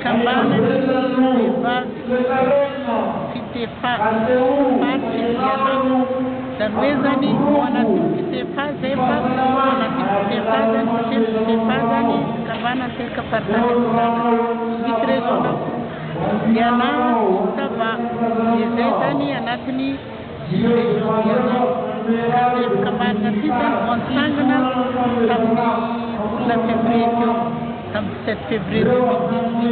Fikambanan'ny vehivavy Fitefa faritry Diana. Izany hoe zany ao anatin'ny Fitefa zay fa ao anatin'ny Fitefa zany satria ny Fitefa zany fikambanana teraka faritany Atsinanana. Misy région anankiroa, Diana sy Sava. Dia zay zany anatin'ny région Diana. Ka zay fikambanana ty zany vao nitsangana tamin'ny volana février teo, tamin'ny 17 février 2018.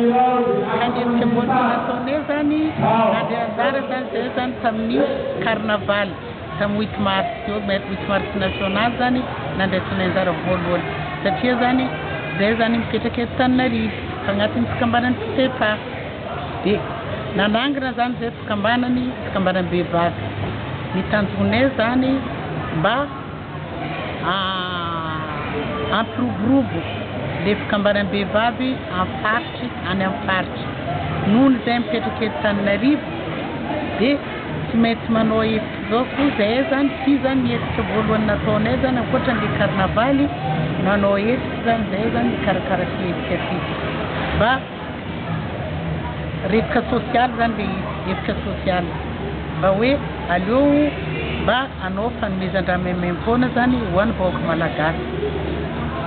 Ka ny hetsika voalohany nataonay zany, nandray anjara zany zay zany tamin'ny carnaval tamin'ny 8 mars teo, 8 mars national zany nandraisanay anjara voalohany. Satria zany zay zany mipetraka eto Tananarivo, fa agnatin'ny fikambanan'ny Fitefa. Dia nanangana zany zay fikambanany, fikambanam-behivavy. Ny tanjonay zany mba hampiroborobo le fikambanam-behivavy amin'ny faritry, any amin'ny faritry. Noho ny zay mipetraka eto Tananarivo dia tsy maintsy manao hetsika zao koa zay zany, ty zany ny hetsika voalohany nataonay zany ankoatran'le carnaval, nanao hetsika zany zay zany nikarakara ty hetsika ty. Mba resaka sosialy zany le izy, hetsika sosialy. Mba hoe aleo mba hanao fanomezan-draha maimaim-poana zany ho an'ny vahoaka malagasy.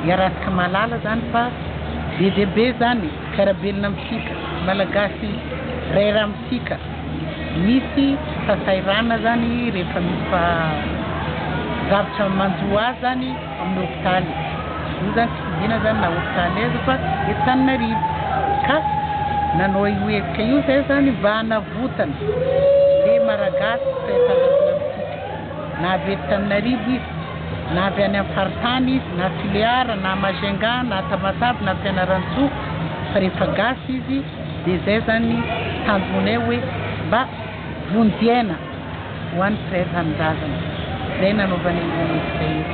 Iarahantsika mahalala zany fa be dia be zany mpiara-belona amintsika, malagasy ray raha amintsika. Misy fahasahiranana zany rehefa misy zavatra manjo azy zany amin'ny hopitaly. Io zany tsy fidina zany na hopitaly aiza fa eto Tananarivo. Ka nanao io hetsika io zay zany mba hanavotana le malagasy mpiray tanindrazana amintsika. Na avy eto Tananarivo izy, na avy any amin'ny faritany izy, na Tuléar, na Majunga, na Tamatave, na Fianarantsoa, fa rehefa gasy izy dia zay zany tanjonay hoe mba vonjy aina ho an'ny mpiray tanindrazana. Zay nanaovana io hetsika io.